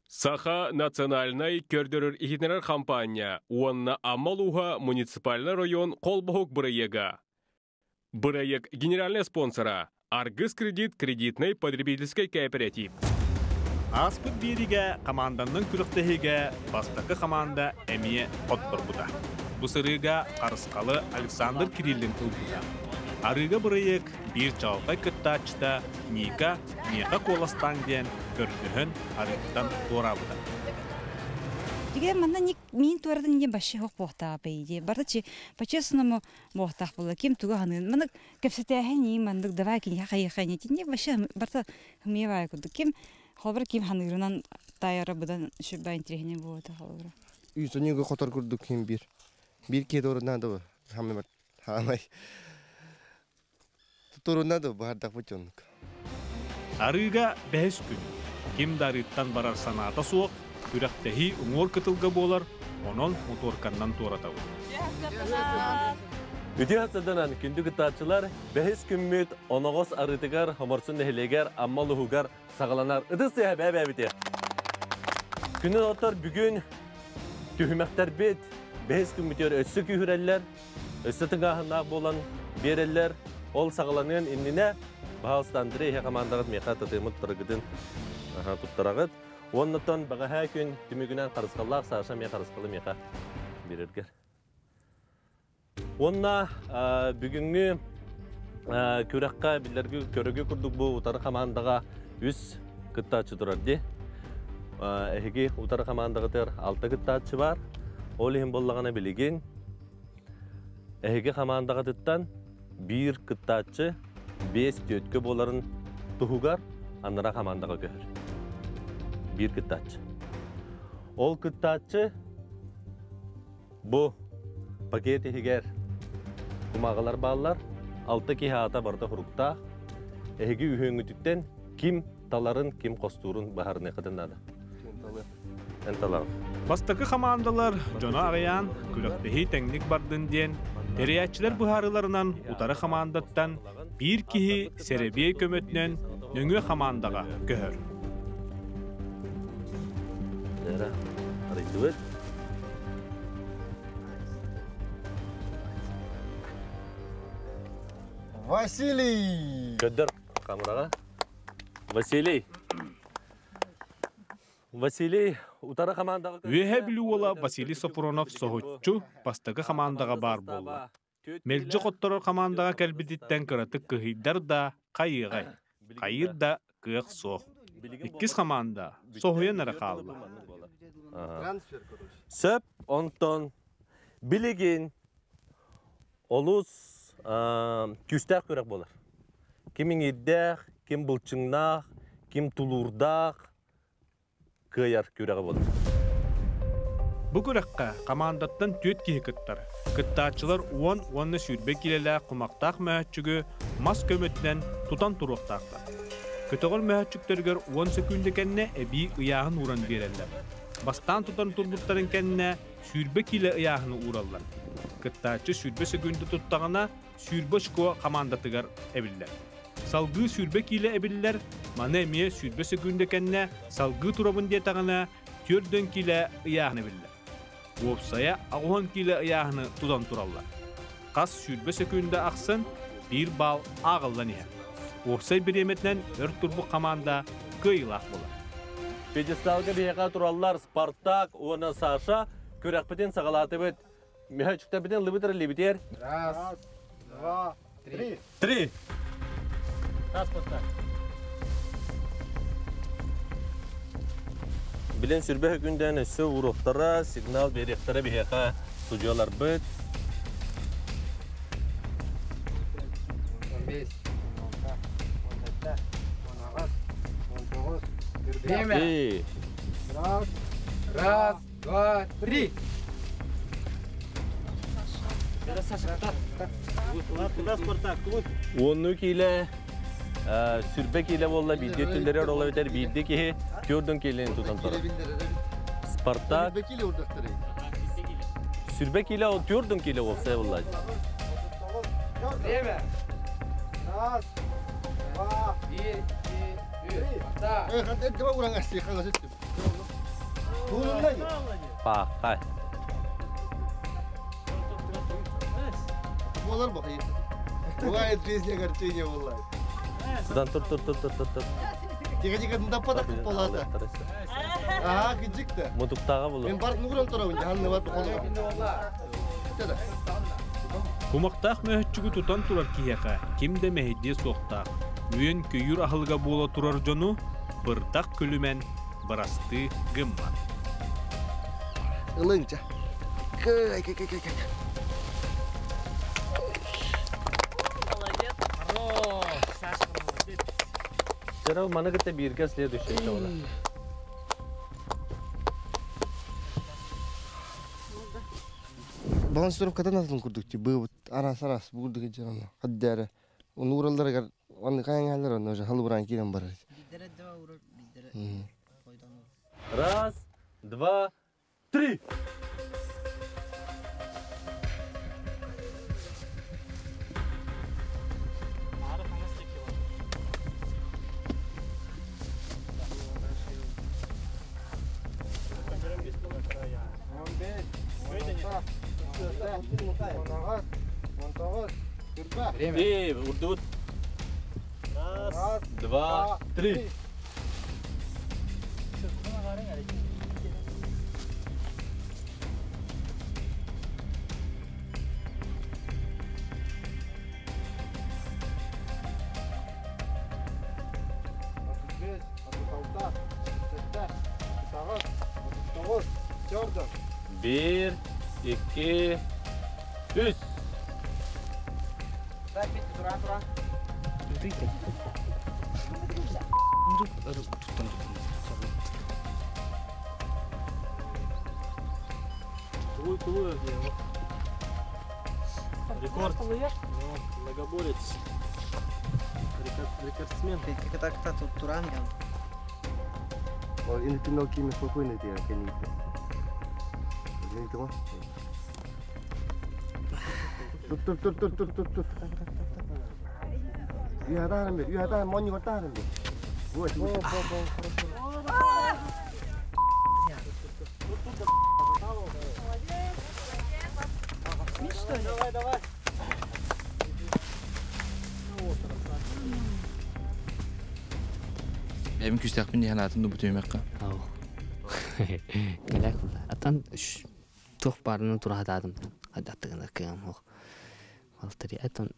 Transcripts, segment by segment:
Саха национальнай көрдөрөр-иһитиннэрэр хампаанньа уонна Амма улууһа муниципальнай район холбоһук бырайыага. Бырайыак генеральнай спонсора Аргыс кредит кредитнай потребительскай кооператив. Ааспыт биэриигэ хамаанданнан күрэхтэһиигэ бастакы хамаанда эмиэ хотторбута. Бу сырыыга Харысхалы Александр Кириллин ылбыта. Арыыга бырайыак биир чаҕылхай кыттааччыта Ника миэхэ куоластааҥ диэн көрдөһөн арыыттан туораабыта. Дьиҥэр манна миин туоратын диэн вообще суох буолуохтаах по идее. Барыта по-честному буолуохтаах буолла. Ким тугу саныыр. Маннык кэпсэтээһин ии маннык давай киниэхэ хайыахха ини вообще барыта хымыйа баайа курдук. Ким холобура ким саныырынан таайара быдан сүрбэ интириэһинэй буолуо холобура. Үс хотор курдук ким биир. Биир киһи туорунан да хаамай Туруна да баардахпыт дьоннук. Арыыга бэһис күн. Ким да арыыттан барар санаата суох, күрэхтэһии уҥуор кытылга буолар, онон мутуорканнан туоратабыт. Үтүө сырданан күндү кыттааччылар, бэһис күммүт Оноҕос арыытыгар Хоморсун нэһилиэгэр Амма улууһугар саҕаланар. Ытыс тыаһа бээ-бээбити. Күнүн оттор бүгүн түһүмэхтэрбит бэһис күммүтүгэр өссө күүһүрэллэр. Өссө тыҥааһыннаах буолан биэрэллэр. Ол саҕаланыан иннинэ, баһаалыста Андрей эһэ хамаандаҕыт миэхэ татыымыт тарыгытын туттараҕыт. Уоннаттан бэҕэһээ күн түмүгүнэн харысхаллаах Саша эмиэ харысхалы миэхэ биэрэргэр. Уонна бүгүҥҥү күрэххэ биллэрги көрөгү курдук бу утары хамаандаҕа үс кыттааччы турар дии. Эһиги утары хамаандаҕытыгар алта кыттааччы баар. Ол иһин буоллаҕына билигин эһиги хамаандаҕытыттан биир кыттааччы биэс түөткэ буоларын туһугар анараа хамаандаҕа көһөр. Биир кыттааччы. Ол кыттааччы бу пакет иһигэр кумааҕылар бааллар. Алта киһи аата барыта хуруктаах. Эһиги үһүөҥҥүтүттэн ким таларын, ким хостуурун быһаарыныаххытын наада. Эн талаҕын. Бастакы хамаандалар дьоно аҕыйаан, күрэхтэһии тэҥник бардын диэн, тэрийээччилэр быһаарыыларынан утары хамаандаттан биир киһи сэрэбиэй көмөтүнэн нөҥүө хамаандаҕа көһөр. Арыйдыбыт. Василий! Көдөр камераға. Василий. Василий утары командаға Үөһээ Бүлүү уола Василий Софронов соһуччу бастакы хамаандаҕа баар буолла. Мэлдьи хотторор хамаандаҕа кэлбититтэн кыратык кыһыйдар да, хайыаҕай, хайыыр да кыах суох. Иккис хамаанда соһуйан эрэ хаалла. Сөп, онтон билигин олус күүстээх күрэх буолар. Ким иҥиирдээх, ким былчыҥнаах, ким тулуурдаах кыайар күрэҕэ буолар. Бу күрэххэ хамаандаттан түөрт киһи кыттар. Кыттааччылар 10 уонна 20 киилэлээх кумахтаах мөһөөччүгү мас көмөтүнэн тутан туруохтаахтар. Көтөҕөр мөһөөччүктэригэр 10 сөкүүндэ кэннэ эбии ыйааһын ууран биэрэллэр. Бастаан тутан турбуттарын кэннэ 20 киилэ ыйааһыны уураллар. Кыттааччы 20 сөкүүндэ туттаҕына 20 очко хамаандатыгар эбиллэр. Салгыы 20 киилэ эбиллэр, маны эмиэ 20 сөкүүндэ кэннэ салгыы турабын диэтэҕинэ 40 киилэ ыйааһын эбиллэр. Уопсайа 80 киилэ ыйааһыны тутан тураллар. Хас 20 сөкүүндэ ахсын биир баал ааҕыллан иһэр. Уопсай бириэмэтинэн өр турбут хамаанда кыайыылаах буолар. Пьедесталга биһиэхэ тураллар Спартак уонна Саша күрэхпитин саҕалаатыбыт. Мөһөчүктэрбитин ыллыбыт эрэллибитигэр. Раз, два, три. Три. Раз, Спартак. Билэн сүрбэ күндэн өссө уруоктара, сигнал биэриэхтэрэ биһиэхэ судьуйаларбыт. 15, 16, 17, 18, 19, Время. Раз, раз, два, три. Уонну киилэ сүрбэ киилэ буолла биирдии түллэрэр ол эбэтэр биирдии киһи түөрдөн киилэни тутан турар. Спартак сүрбэ киилэ ол түөрдөн киилэ уопсай буолла. Время. Раз, два, три, четыре. Пахай. Болар бу. Бывает в жизни огорчение бывает. Судан тур тур тур тур тур тур. Тига-тига даппата болады. Ага, кыжыкты. Мутуктага булу. Мен барып нугуран турабын, жаһанны барып холуга. Кумахтаах мөһөччүгү тутан турар киһиэхэ ким да мэһэйдиэ суохтаах. Үөн көйүүр аһылыга буола турар дьону бырдах күлүмэн бырастыы гыммат. Ылынча. Кай кай кай кай кай. Сера маны кытта бииргэ следующий чола. Балансировкадан атын курдук ти быбыт арас арас бугурдук жарана хаддары. Оны уралларыгар аны каяңалар оны уже халыбыран кирен барар. Раз, два, три. Эй, урдут. Раз, два, три. Bir, iki, üç. Рекорд. Многоборец. Рекордсмен. Интимно кими спокойно ти кени. Тур тур тур тур тур тур тур. Үйәдәрім бер, үйәдәрім, монни бартарым бер. Вот, вот. Давай, давай. Эбин күстәкпин диханатын дубу түймекка. Ау. Кэлэк Атан туох барыны турахатаадым. Хадаттыгына кыам хох. Валтери атан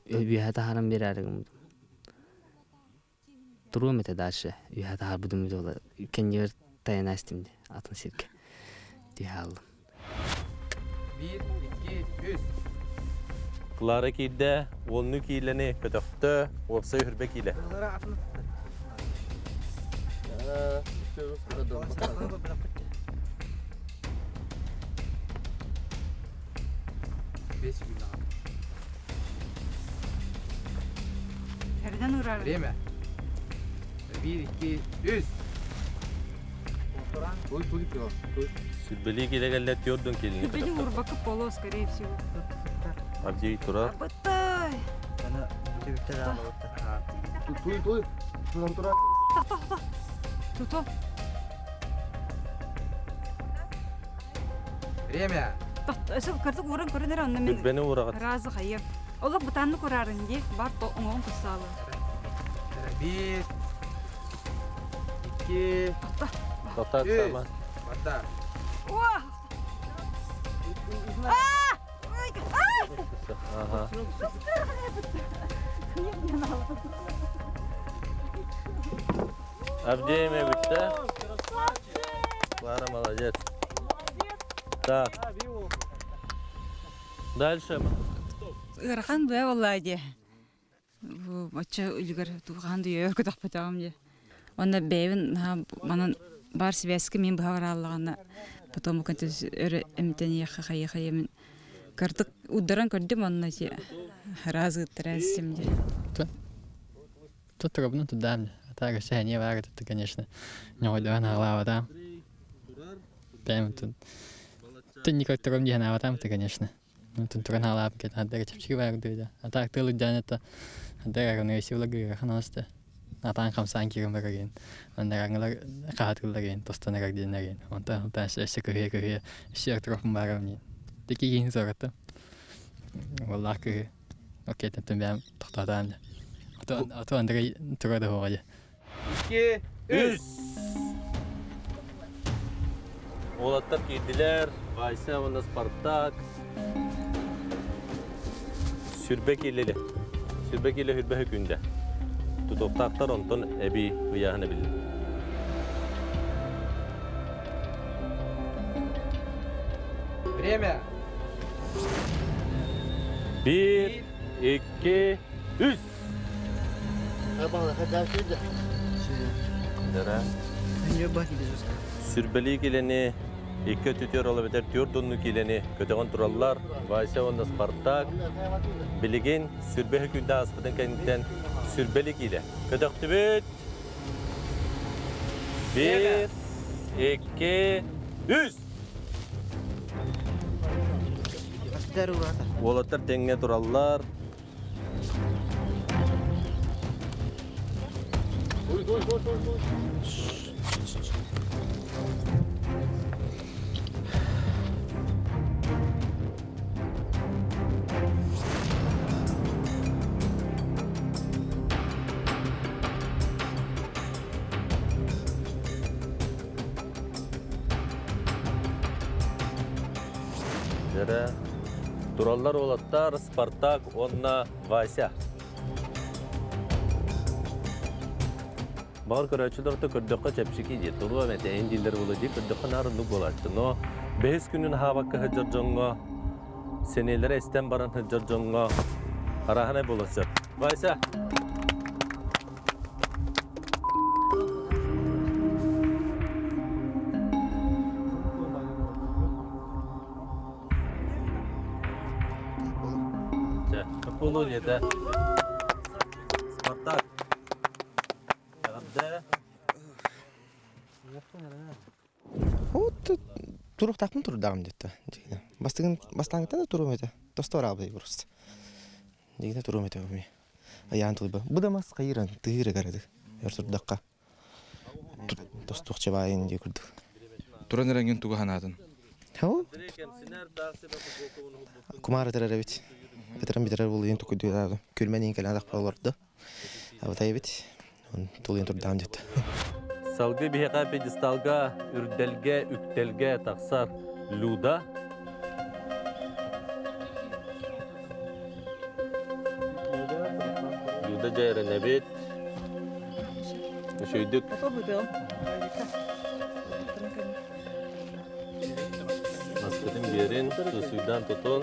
үйәһә тахаран берәригим. Туру мете дальше. Үйәһә тахар будум дола. Кеньер таянастим атын сирке. Дихалдым. 1 2 3. Клара кийде, онну кийлени көтөхтө, опсай хүрбе кийле. Эрден урар. Время. 1 2 3. Туй туй туй. Сүрбели киле келле тёрдөн келини. Били урбакы поло, скорее всего. Абдей тура. Бытай. Туй туй. Туран тура. Туто. Время. Өсө кырдык урын көрүнөр онно мен. Бүббени урагат. Разы хайы. Олох бутанны курарын ди, бар то оңон кусалы. 1 2 Токтат 3. сама. Барда. Уа! А! Ой, а! Ага. Абдей ме битте. Клара молодец. Так. Дальше. Ырахан буя болла ди. Бу мача үлгер тухан ди өркө тахпатагым ди. Онда бэйбин манан бар связка мен бахар потом кантес өрө эмтен яха хая хая мен картык ударан көрдүм онна ти разы трясем ди. Тут трудно туда, а так все не варит, это, конечно, не уйду на лава там. Прямо тут. Ты никак трудно не на там, ты, конечно. Ну, тут трудно лапки, а так чипчик варит, да. А так ты людян это, а так равно если влаги, ханаста. Атаан хамсаан киирэн бараргын. Аннарааҥҥылар хаһатыылларгын, тостон эрэр диэннэрин. Онтон онтон өссө кыһыйа-кыһыйа өссө орторофун баарым диэн. Тики киһини суораттым. Уоллаах кыһы. Окей, тантан бэйэм тохтоотоон. Ото Андрей тура да суоҕа дии. 2, 3. Уолаттар киирдилэр. Вася уонна Спартак. Сүрбэ киилили. Сүрбэ киилэ хүрбэ күндэ. Тутуохтаахтар онтон эбии ыйааһын эбиллэр. Время. 1, 2, 3. Сүрбэлии килэни икки өттүтүөр ол эбэтэр түөрт онну киилэни көтөҕөн тураллар. Вася уонна Спартак билигин сүрбэ күндэ ааспытын кэнниттэн сүрбэли киилэ. Көтөхтүбүт! Биир, икки, үс! Уолаттар тэҥҥэ тураллар. Дьэрэ тураллар уолаттар Спартак уонна Вася. Баҕар көрөөччүлэр да көрдөххө чэпчэки дии, туруо мэтэйин дииллэр буолуо дии, көрдөххө наар оннук буолааччы. Но бэһис күнүн аһаабакка сылдьар дьоҥҥо, сэниэлэрэ эстэн баран сылдьар дьоҥҥо арааһынай буолуон сөп. Вася! Чэ, буолуо диэтэ. Спартак. Эҕэрдэ. Вот туруктаахпын турдаҕым диэтэ. Бастыгын бастааҥҥыттан да туруом этэ. Тостор аабай просто. Дигинэ туруом этэ ми. Айаан тулба. Бу да мас хайыран тыыр эгарады. Өр турдахха. Тостуох чабайын дии курдук. Туран эрэнгин тугу санаатын? Кумаар ытырар эбит. Ытыран бүтэрэр буолуйун тукуйдуйдаабы. Күлмэн иин кэлэн атахпар олордо. Абытай эбит. Тулуйан турдаам дьэтэ. Салгыы биһиэхэ пьедесталга үрдэлгэ, үктэлгэ тахсар Люда. Люда дьэ эрэнэбит. Үчүйдүк. Маскытын биэрин, сусуйдаан тутун.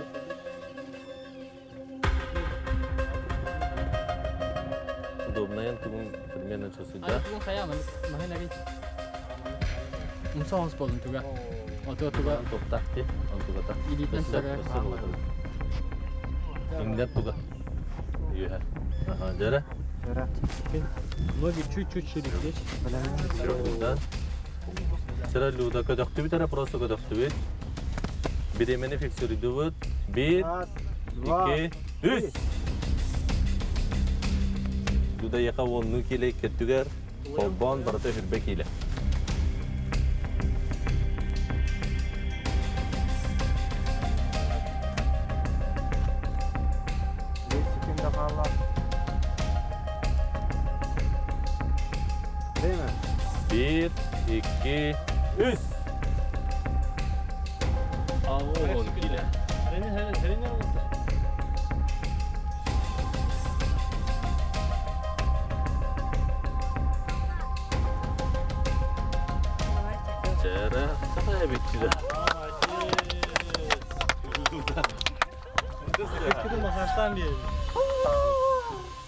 Удобнайын тугун примерно чусуйда. Умса онс болдун туга. Ото туга. Топтахти, он тугата. Илиитинэн сага. Иңдер туга. Юха. Ага, жара. Ноги чуть-чуть шире плеч. Да. Сыра Люда көтөхтүбүт эрэ просто көтөхтүбүт. Бириэмэни фиксируйдубут. Биир, икки, үс. Люда яка уоннуу килэ иккеттүгэр холбоон барыта хүрбэ килэ. Биир, икки, үс. Аҕыс килэ. Чээрэ, саха эбитчилэ.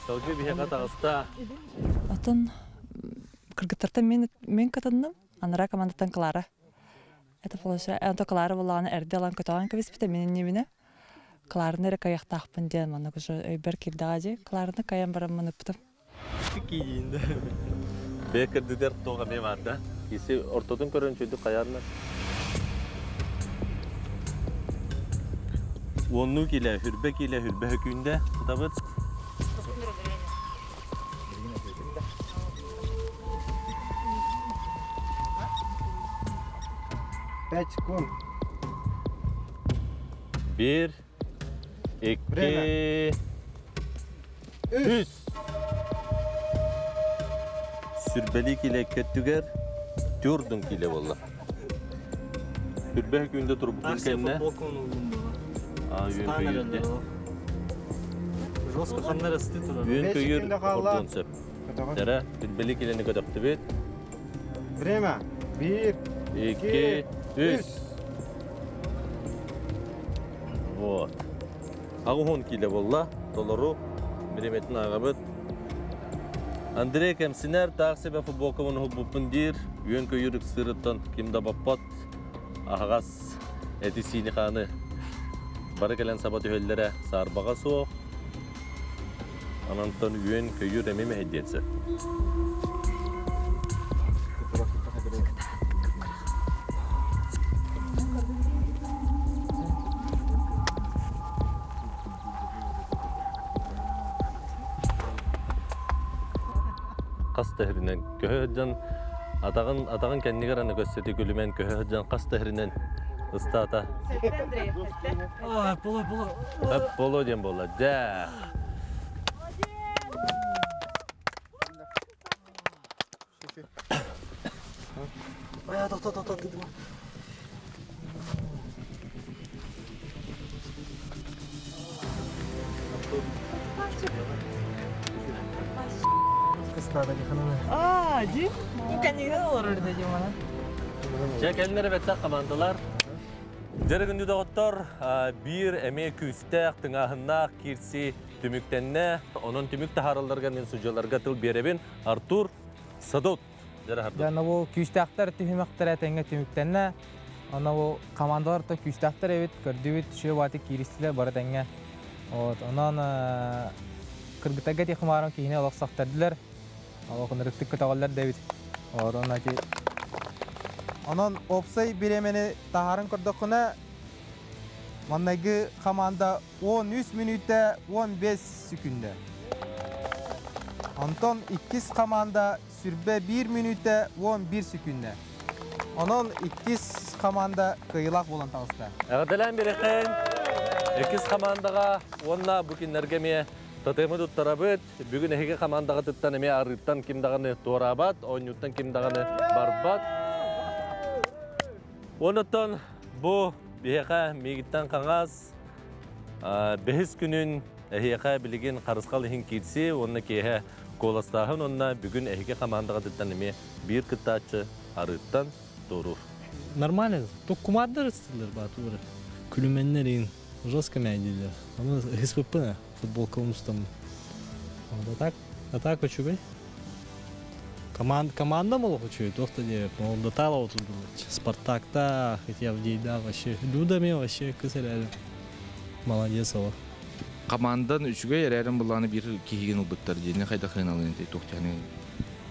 Салгыы биһиэхэ таҕыста. Отон кыргыттартан мен мен кытынным. Анараа командаттан Клара. Это получается, онто Клара буллаҕына эрдэ ылан көтөҕөн кэбиспитэ мин иннибинэ. Клараны эрэ кайахтаахпын диэн маннык уже өйбөр киирдэҕэ дии. Клараны кайан бараммын ыппытым. Бэйэ кырдыдер туох эмиэ баар да? Киси ортотун көрөн чүйдүк хайаарна. Уоннуу килэ, хүрбэ килэ, хүрбэ хөкүүндэ тутабыт. 5 секунд. 1, 2, 3. Сүрбэли киле көттүгер түрдүн киле болла. Түрбэ күндө турбутун кэннэ. Стан эрэллэр. Жестко ханнар ысты турар. Үөн көйүр хордуон сөп. Дара түрбэли килени көтөктүбүт. Время. 1, 2, 3. Вот. Агуһун киле болла. Толору биреметин агабыт. Андрей кемсинер таах себе футболкабын уһулбуппун диир. Үөн көйүр ыксыырыттан ким да баппат. Аһаҕас эти сиини хааны бары кэлэн саба түһэллэрэ саарбаҕа суох. Анантан үөн көйүр эми мэһэйдиэн сөп. Хас да сиринэн көһө сылдьан атаҕын атаҕын кэннигэр аны көссөтү күлүмэн көһө сылдьан хас да сиринэн ыстаата. Боло, боло. Боло диэн буолла. Дьэ. Тохто, тохто, тохто. Аа, ди? Кэннигинэн олорор дии мана. Дьэ, кэлиннэр эбэттэх командалар. Дьэрэ күндү доҕоттор, биир эмиэ күүстээх, тыҥааһыннаах киирсии түмүктэннэ. Онон түмүк таһааралларга мин судьяларга тыл биэрэбин. Артур Садот. Дьэрэ Артур. Дьэ, бу күүстээхтэр түһүмэхтэрэ тэҥҥэ түмүктэннэ. Онно бу командалар то күүстээхтэр эбит, көрдүбүт, үчүгэй бааты кииристилэр бары тэҥҥэ. Вот, онон кыргыттарга тиэхимаарым киһини олох сахтардылар. Олох ынырыктык көтөҕөллөр да эбит. Вот, онно ити Онон опсай бириэмэни таһааран көрдөххүнэ, маннайгы команда 13 мүнүүтэ 15 секүндэ. Онтон иккис команда сүрбэ 1 мүнүүтэ 11 секүндэ. Онон иккис команда кыайыылаах буолан таҕыста. Эҕэрдэлээн биэрэххин. Иккис командаҕа уонна бу күннэргэ эмиэ татымы туттарабыт. Бүгүн эһиги командаҕытыттан эмиэ арыыттан ким даҕаны туораабат, оонньууттан ким даҕаны барбат. Онуттан бу биһиэхэ миигиттэн хаҥас бэһис күнүн эһиэхэ билигин харысхал иһин киирсии уонна киэһэ куоластааһын уонна бүгүн эһиги командаҕытыттан эмиэ биир кыттааччы арыыттан туоруур. Нормально. Только кумардар ыстылар баатура. Күлүмэннер иин жестко мэйдилер. Аны ХСПП футболка унустам. Вот, а так үчүгэй. Команд, команда молох үчүгэй, туох да диэбэт. Ол Датала вот Спартакта, хотя Авдейда вообще. Людами вообще кысыряли. Молодец ол. Командан үчүгэй эрээрин былааны биир киһигин ылбыттар диэни хайдах хыналын туохтяны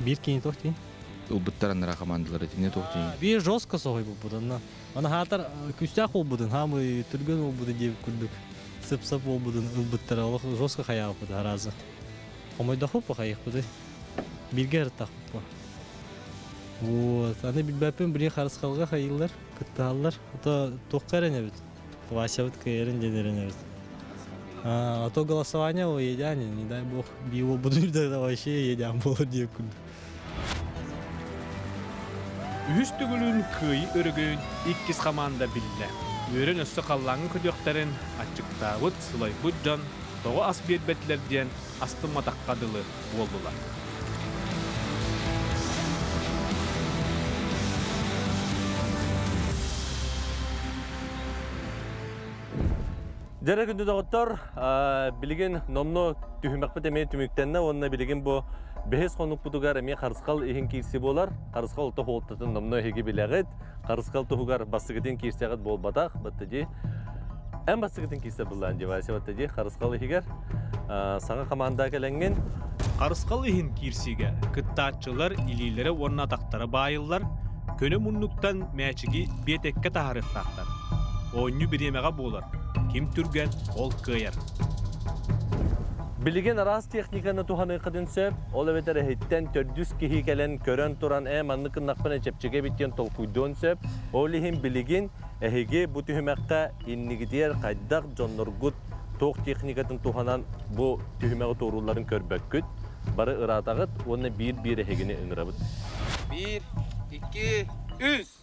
Биир киһини туох диин? Ылбыттар аннара командалар итини туох диин? Биир жестко соһуй буолбутун. Аны хаатар күстээх буолбутун, хаамый түргэн буолбутун диэбит курдук. Сып-сап буолбутун ылбыттара олох жестко хайаабыт аразы. Хомойдохпут хайыахпытый. Бииргэ ырыттахпыт. Вот. Аны билбэппин били харысхалга хайыыллар, кыттыһаллар. Ото туохха эрэнэбит? Васябыт кыайарын диэн эрэнэбит. А то голосование о едяне, не дай бог, его буду тогда вообще едян болор диэбит курдук. Үһүс төгүлүн кыайыы өрөгөйүн иккис хамаанда биллэ. Үөрэн өссө халлааҥҥа көтүөхтэрин аччыктаабыт, сылайбыт дьон тоҕо ас биэрбэтилэр диэн астымматахха дылы буоллулар. Дьэрэ күндү доҕоттор, билигин номно түһүмэхпит эмиэ түмүктэннэ уонна билигин бу бэһис хонукпутугар эмиэ харысхал иһин киирси буолар. Харысхал ото хуолтатын номно эһиги билэҕит. Харысхал туһугар бастыгытын киирсэҕит буолбатах. Баттади эн бастыгытын киирсэ буллаан девайся баттади харысхал иһигэр саҥа команда кэлэҥҥин. Харысхал иһин киирсиигэ кыттааччылар илиилэрэ уонна атахтара баайыллар, көнө муннуктан мээчиги биэтэккэ таһаарыахтаахтар. Оонньуу бириэмэҕэ буолар, ким түргэн, ол кыайар. Билигин араас техниканы туһаныаххытын сөп, ол эбэтэр эһиттэн төрдүс киһи кэлэн көрөн туран ээ маннык гыннахпына чэпчэки эбит диэн толкуйдуон сөп. Ол иһин билигин эһиги бу түһүмэххэ иннигитигэр хайдах дьонноргут туох техникатын туһанан бу түһүмэҕи туоруулларын көрбөккүт. Бары ыраатаҕыт уонна биир-биир эһигини ыҥырабыт. Биир, икки, үс!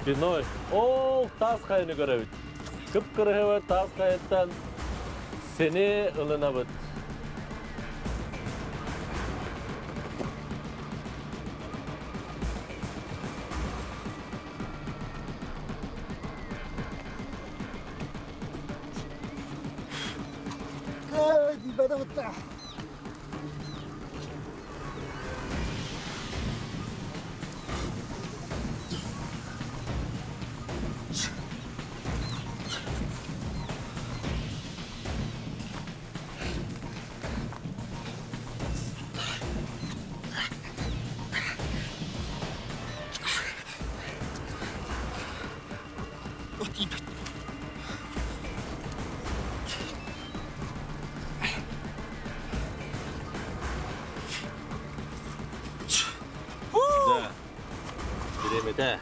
Спиной. Ол таас хайаны көрөбүт. Кып-кырыһыбы таас хайаттан сени ылынабыт. Да. Бириэмэтэ.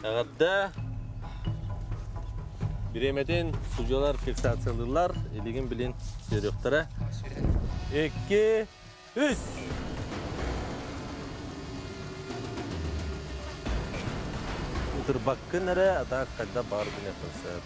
Эҕэрдэ. Бириэмэтин судьялар фиксациялыыллар, илигин билин сүөрүөхтэрэ. Икки, үс! Ытырбаккын эрэ, атаак хайда баар гыныаххын сөп.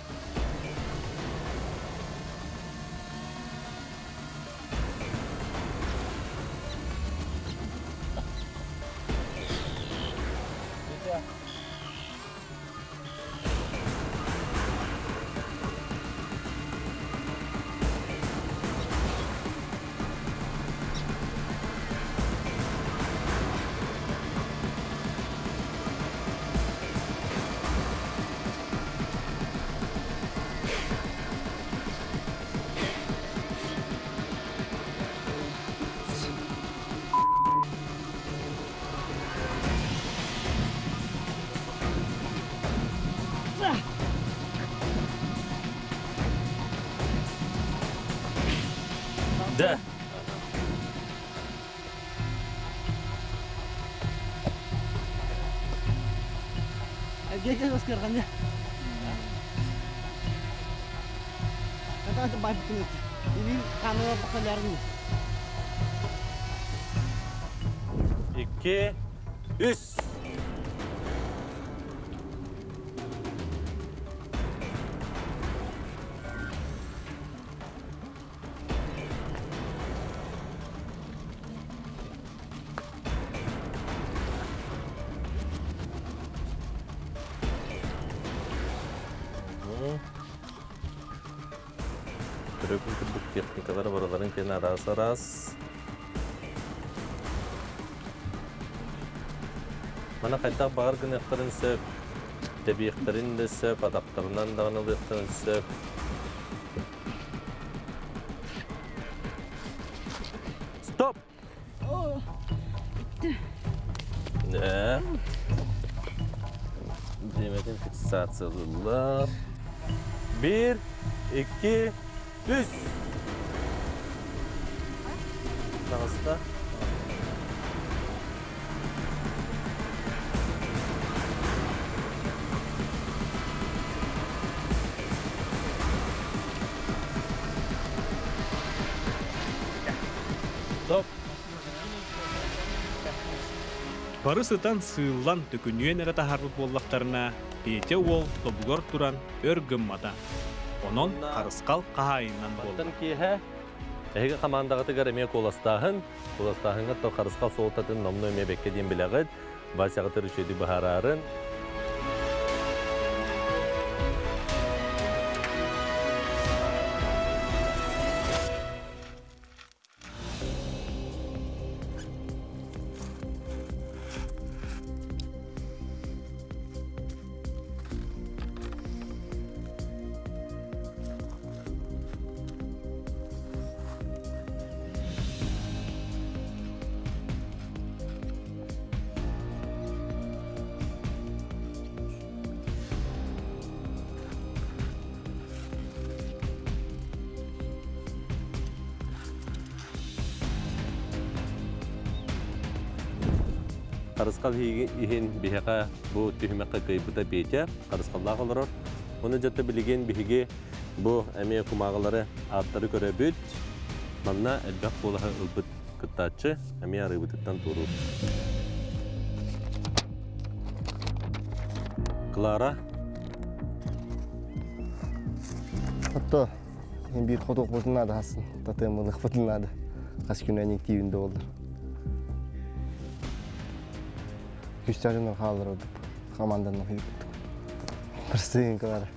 Да. Икки, үс. Көрөкүн курдук техникалар барыларын кэнэ араас-араас. Мана хайдах баҕар гыныахтарын сөп, тэбиэхтэрин да сөп, атахтарынан даҕаны ылыахтарын сөп. Стоп! Да. Бириэмэтин фиксациялыыллар. Биир, икки, үс. Таҕыста. Стоп. Бары сытан сыыллан төкүнүйэн эрэ таһаарбыт буоллахтарына, Петя уол тобугар туран өр гыммата. Онон Харысхал хаһаайынынан буолла. Мантан киэһэ эһиги хамаандаҕытыгар эмиэ куоластааһын. Куоластааһыҥҥа то Харысхал суолтатын номнуо эмиэ бэккэ диэн билэҕит. Васяҕытыр үчүгэйдик быһаарарын. Харысхал иһин биһиэхэ бу түһүмэххэ кыайбыта Петя Харысхаллаах олорор. Ону дьэтэ билигин биһиги бу эмиэ кумааҕылары ааттары көрөбүт. Манна элбэх куолаһы ылбыт кыттааччы эмиэ арыыбытыттан туоруур. Клара. Отто биир хотуохпутун наада хасын татыамылыахпытын наада хас күн эниктиибин да боллар. Күстээх дьоннор хааллар ордук команданан кыйбыттык. Простые Клара.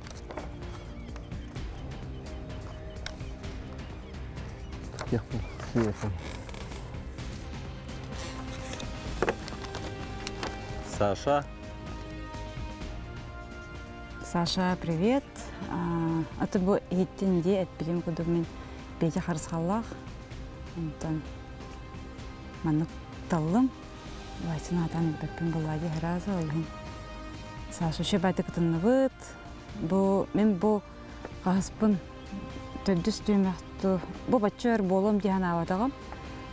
Саша. Саша, привет. Аты бу иһиттин дии эппитим курдук мин Петя Харысхаллаах. Онтон маннык таллым. Васина атан билбэппин булла дии сразу ол иһин Саша үчүгэй баайдык кытынныбыт. Бу мин бу хаһыспын төрдүс түһүмэхту бу бачча өр буолуом дии санаабатаҕым.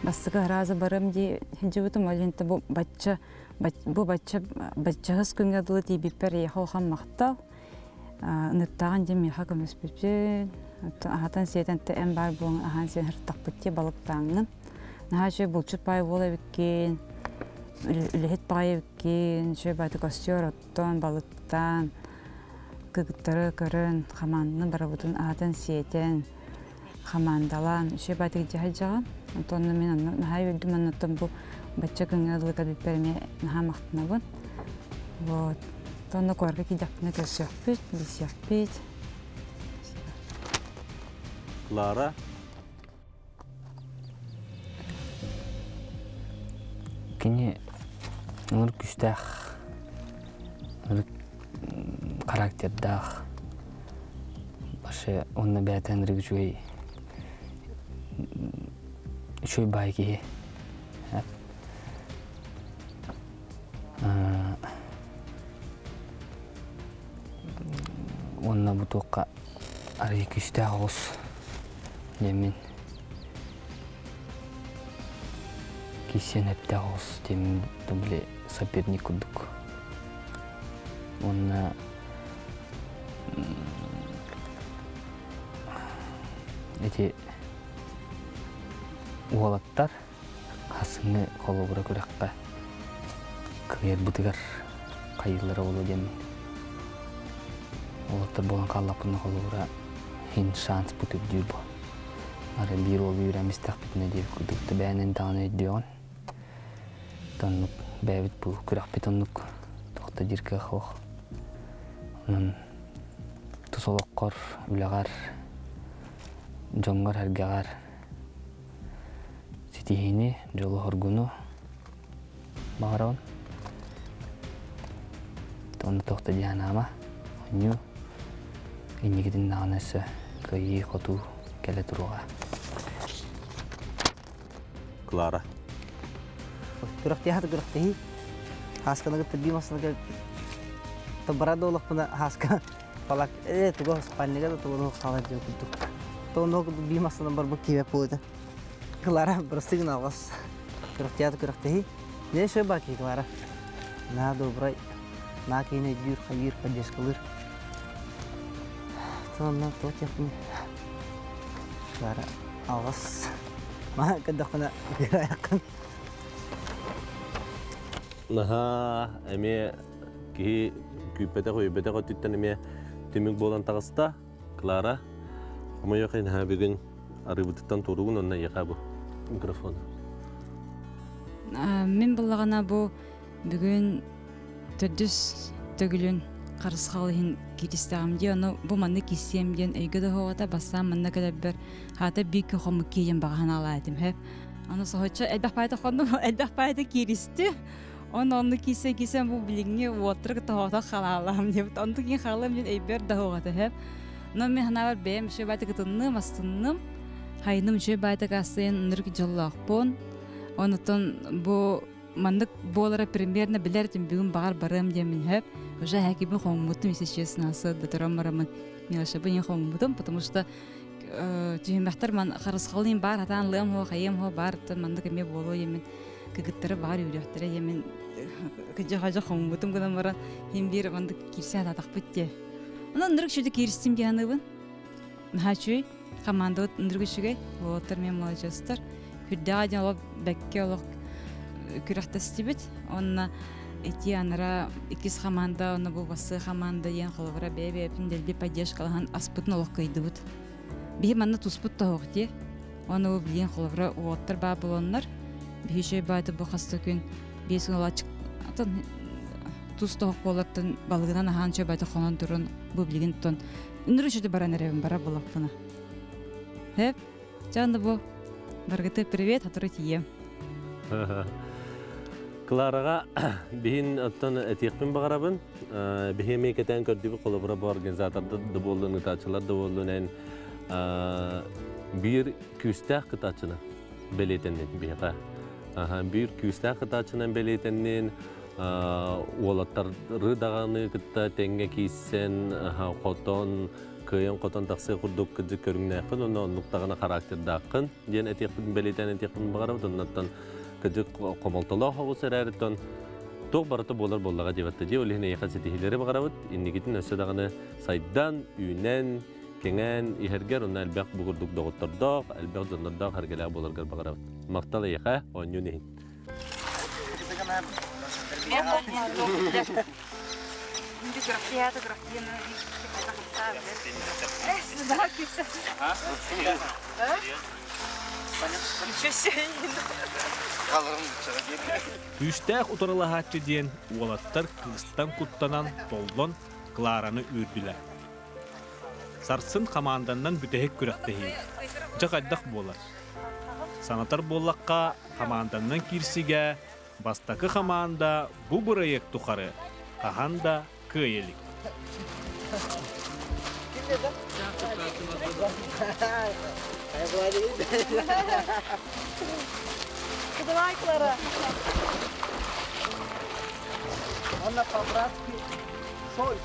Бастакы сразу барыам дии сылдьыбытым. Ол иһин бу бачча бу бачча баччаһыс күҥҥэ дылы тиийбиппэр эйиэхэ улахан махтал. Ыныттаҕын дьэ миэхэ көмөспүтүн, аһатан сиэтэн эн баар буолан аһаан сиэн сырыттахпыт дии балыктааҥҥын. Наһаа үчүгэй булчут баай уол эбиккин, үлэһит баҕайы эбиккин, үчүгэй баайты костер оттон, балыктаан, кыргыттары көрөн, хамаанданы барыбытын аһатан сиэтэн, хамаандалаан үчүгэй баайдык дьэ сылдьаҕын. Онтон мин онно наһаа үөрдүм, оннуттан бу бачча күҥҥэ дылы кэлбиппэр эмиэ наһаа махтанабын. Вот. Онно куоракка киирдэхпинэ көрсүөхпүт, билсиэхпит. Клара. Кини ынырык күүстээх, ынырык характердаах, вообще уонна бэйэтэ ынырык үчүгэй үчүгэй баай киһи. Уонна бу туохха арыый күүстээх оҕус диэммин киирсиэн эптээх оҕус диэммин били соперник курдук. Уонна ити уолаттар Хасыҥҥы холобура күрэххэ кыайарбытыгар хайыыллара буолуо диэммин. Уолаттар буолан хааллахпытына холобура иһин шанспыт үрдүүр буо. Ары биир уолу үүрэн истэхпитинэ диэбит курдук да бэйэнэн даҕаны өйдүөҕүн. Оннук бэйэбит бу күрэхпит оннук туох да диир кыах суох. Онон тус олоххор, үлэҕэр, дьоҥҥор-сэргэҕэр Ситиһиини, дьолу-соргуну баҕарабын. Онно туох да дии санаама. Оонньуу инникитин даҕаны өссө кыайыы-хотуу кэлэ туруоҕа. Клара. Күрэхтэһии күрэхтэһии. Хаасканы кытта биир массыына кэлбит. Бара да олохпуна хааска палак э туга спальныга да тугу хаалар диэн курдук. Тоҕо курдук биир массыынан барбыт киһи буолута. Клара прости гыналгас. Күрэхтэһии күрэхтэһии. Не еще баки Клара. На добрай. На киһини өйдүүр, хайыыр, поддержкалыыр. Сонно туох диэхпиний. Клара алҕас. Маа көрдөхпүнэ күрээххин. Наһаа эмиэ киһи күүппэтэх, өйбөтөх өттүттэн эмиэ түмүк буолан таҕыста. Клара, хомойуох иһин бүгүн арыыбытыттан туоругун онно эйиэхэ бу микрофон. Мин буллаҕына бу бүгүн төрдүс төгүлүн харысхал иһин кииристэҕим дии, ону бу маннык кииссиэм диэн өйгө да оһоҕото бастаан манна кэлэрбэр хаата биир күн хоммут киһи баҕа санаалаатым һэ. Аны соһуччу элбэх паайта хоннум, элбэх паайта кииристи. Онно онну киирсэн киирсэн бу билиҥҥи уоттары кытта хоото халаалаам диэбит. Онту киин хаалыам диэн өйбөр да оһоҕото һэ. Но мин санаабар бэйэм үчүгэй баайта кытынным, астынным. Хайыным үчүгэй баайта кассайын ынырык дьоллоохпун. Онутун бу маннык буолара примерно билэр этим бүгүн баҕар барыам диэммин сөп. Уже хакибин хоҥмутум, если честно, сыддатарам барамын Милашабын я хоҥмутум, потому что түһүмэхтэр ман харысхалыын баар хатаан лыам хо хайыам хо баар маннык эмиэ буолуо емин кыгыттары баар үүрүөхтэрэ емин Кыдьа-хадьа хоммутум гынан баран хин биир мандык киирсэ ататахпыт дии. Онон ынырык үчүгэй кииристим дии саныыбын. Наһаа үчүгэй. Командабыт ынырык үчүгэй. Уолаттар мен маладьыастар. Күрдэҕэ диэн олох бэккэ олох күрэхтэстибит. Онно ити анара иккис команда, онно бу бассыы команда диэн холобура бэйэ-бэйэбитин дэлби поддержкалаһан аспытын олох кыайдыбыт. Биһи манна туспут тоһуох дии. Оны бу билиэн холобура уоттар баа болоннор. Биһи үчүгэй бааты бу хаста күн 5 күн олачык тус тоһох буолартан балыгынан аһаан чөбөтө хонон турун бу билигин тон ыныры үчүдү баран эрэбин бара булаппына. Хэп, чанды бу баргыты привет, хатыры тиийем. Клараҕа биһин оттон этиэхпин баҕарабын. Биһи эмиэ кэтээн көрдүбүт холобура бу организатордар да буоллун, ыытааччылар да буоллун эн биир күүстээх кытааччынан бэлиэтэннин биһиэхэ. Биир күүстээх кытааччынан бэлиэтэннин уолаттары даҕаны кытта тэҥҥэ кииссэн хотон кыайан-хотон тахсыа курдук кырдьык көрүҥнээххин уонна оннук даҕаны характердааххын диэн этиэхпин бэлиэтээн этиэхпин баҕарабыт. Оннуттан кырдьык хомолтолоох оҕус эрээриттэн туох барыта буолар буоллаҕа диэбэтте дии. Ол иһин эйиэхэ ситиһиилэри баҕарабыт. Инникитин өссө даҕаны сайдан, үүнэн, кэҥээн иһэргэр уонна элбэх бу курдук доҕоттордоох, элбэх дьоннордоох эргэлээх буоларгар баҕарабыт. Махтал эйиэхэ, оонньуун иһин. Күүстээх утарылаһааччы диэн уолаттар кыыстан куттанан толлон Клараны үүрдүлэр. Сарсын хамаанданнан бүтэһик күрэхтэһии. Дьэ хайдах буолар? Санатар буоллахха, хамаанданнан киирсигэ Бастакы хамаанда бу бырайыак тухары хаһан да кыайа илик. Давай, Клара. Она по-братски соль.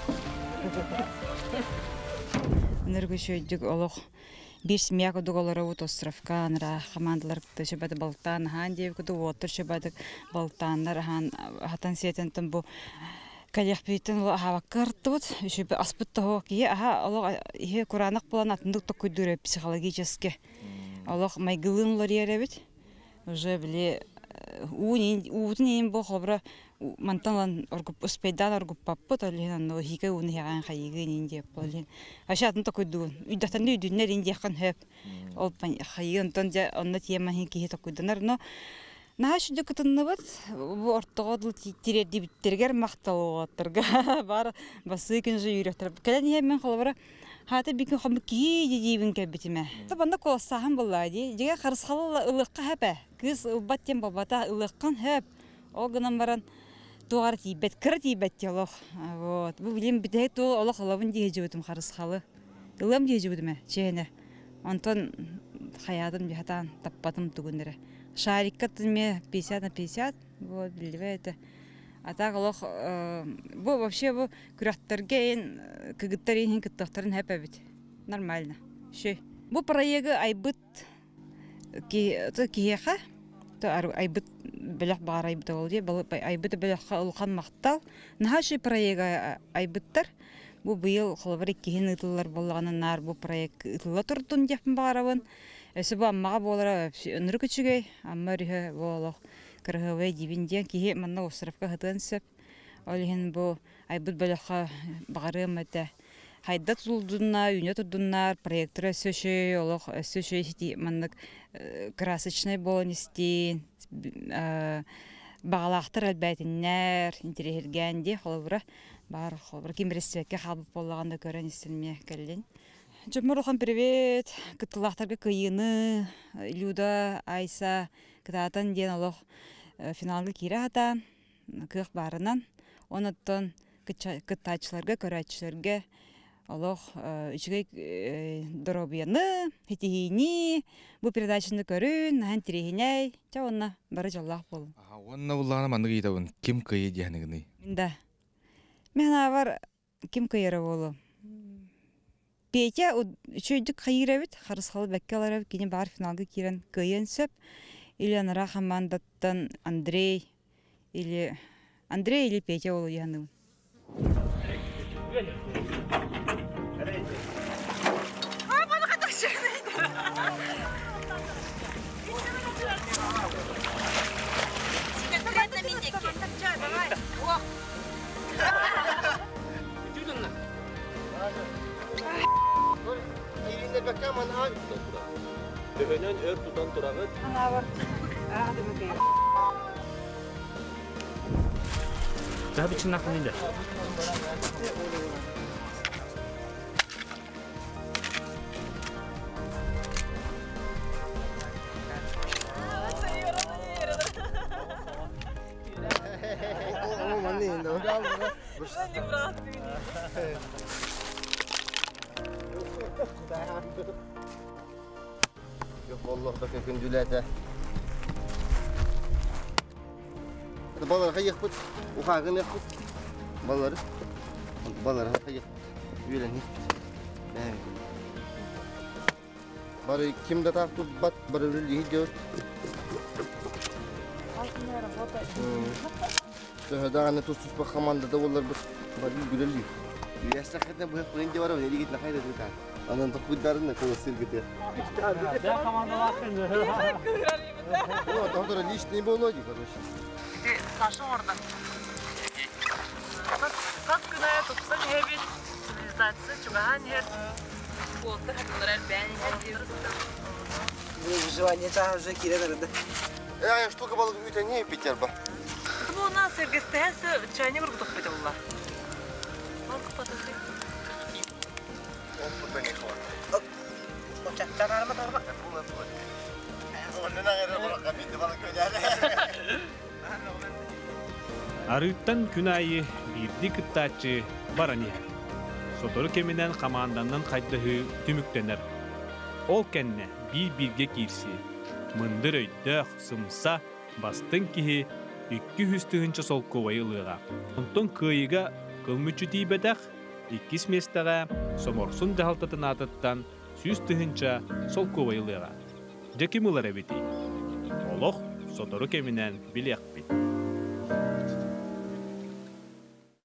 Энергосүйдүк олох Биир семья курдук олоробут островка анараа хамаандалар кытта сөбөт балыктаан аһаан диэбит курдук уоттар сөбөтүк балыктааннар аһаан аһатан сиэтэнтэн бу кэлиэхпититтэн олох аһаабакка ырыттыбыт үчүгэй аспыт тоһуо киһи аһа олох иһи кураанах буолан атындык токкуйдуур психологически олох майгылыын уларыйар эбит уже били уутун иин бу холобура мантан ылан успейдаан оргуппаппыт ол иһин онно иһиикэ ууну иһэҕин хайыгын иин диэп ол иһин вообще атын токуйдугун үйдэхтэн үйдүннэр иин диэххин сөп ол хайыы онтон дьэ онно тиэмэ иһин киһи токуйданар но наһаа үчүгэй кытынныбыт бу ортоҕо дыл тириэрдибиттэригэр махтал уолаттарга баар басыы күн же үүрөхтөр кэлэн иһэн мин холобура Хаата бикин хоммут киһи диибин кэлбитимэ. Банда куоластааһын буоллаа дии. Дьигэ харысхалы ылыахха сөп ээ. Кыыс ылбат диэн буолбата, ылыаххын сөп. Ол гынан баран туох эрэ тиийбэт, кыра тиийбэт дии олох. Вот. Бу билим бүтэһик туол олох ылабын дии сылдьыбытым харысхалы. Ылыам дии сылдьыбытым ээ, чиэһинэ. Онтон хайаатым хатаан таппатым тугун эрэ. Шарикка эмиэ 50 на 50, вот, биллибэт этэ. А так олох бу вообще бу күрэхтэргэ эн кыгыттар иһин кыттыахтарын сөп эбит. Нормально. Все. Бу проегы айбыт киһиэхэ айбыт бөлөх баҕар айбыта ол дии айбыт бөлөххө улахан махтал. Наһаа үчүгэй проегы айбыттар. Бу быйыл холобур иккиһин ыытыллар буоллаҕына наар бу проект ыытылла турдун диэхпин баҕарабын. Өссө бу Аммаҕа буолара ынырык үчүгэй. Амма өрүһэ бу олох кыраһыабай диибин диэн киһи манна островка сытыан сөп. Ол иһин бу айбыт бөлөххө баҕарыам этэ. Хайда тутулдунна, үүнэ турдуннар, проектор өссө үчүгэй, олох өссө үчүгэй сити маннык красочнай буолан истиин, баҕалаахтар элбээтиннэр, интэриэһиргээн дии холобура баар холобура ким респеккэ хаалбыт буоллаҕына көрөн истин эмиэ кэллин. Дьоммор улахан привет, кыттыылаахтарга кыайыыны, Люда, Айса кытаатан диэн олох финалга киирэ сатаан, кыах баарынан. Онуттан кыттааччыларга, көрөөччүлэргэ олох үчүгэй доруобуйаны, ситиһиини, бу передачаны көрүн, наһаа интэриэһинэй. Чэ уонна бары дьоллоох буолун. Уонна буллаҕына маннык ыйытабын, ким кыайы диэхиныгыный? Да. Мин санаабар ким кыайара буолуо? Петя үчүгэйдик хайыыр эбит, харысхалы бэккэ ылар эбит, кини баар финалга киирэн кыайыан сөп. Или анараа хамаандаттан Андрей или Андрей или Петя ол уйаныым. Төһөнөн өр тутан тураҕыт? Күндүлээтэ. Балары хайыахпыт, ухаагыныахпыт. Балары, балары хайыахпыт. Үөрэниэхпит. Бары ким да таах турбат, бары үлэлиһи диэбит. Төһө даҕаны тус-туспа хамаандада буолларбыт, бары үлэлиир. Үөстэххитинэ быһах быһын дьэ барабын, илигитинэ хайда тыытаа. Анан тохуйдарын кылыстыр гытыр. Ну, тоқтор личный боло ди, короче. Саша орда. Хас күнэ тупсан иһэбит, цивилизация чугаһаан иһэр. Уолта хатылар элбээн иһэр. Выживание чаһа уже кирен арыды. Э, штука балык үтә не Питерба. Бу у нас сэргэстэһэ чайник ургутук бит улла. Опыта не хватает. Арыыттан күн аайы биирдии кыттааччы баран иһэр. Сотору кэминэн хамаанданан хайдаһыы түмүктэнэр. Ол кэннэ биир-бииргэ киирсии. Мындыр өйдөөх, сымса, бастыҥ киһи 200 тыһыынча солкуобайы ылыаҕа. Онтон кыайыыга кыл мүччү тиийбэтэх, иккис миэстэҕэ Соморсун дьаһалтатын аатыттан 100 тыһыынча солкуобай ылыаҕа. Дьэ ким ылар эбитий? Олох сотору кэминэн билиэхпит.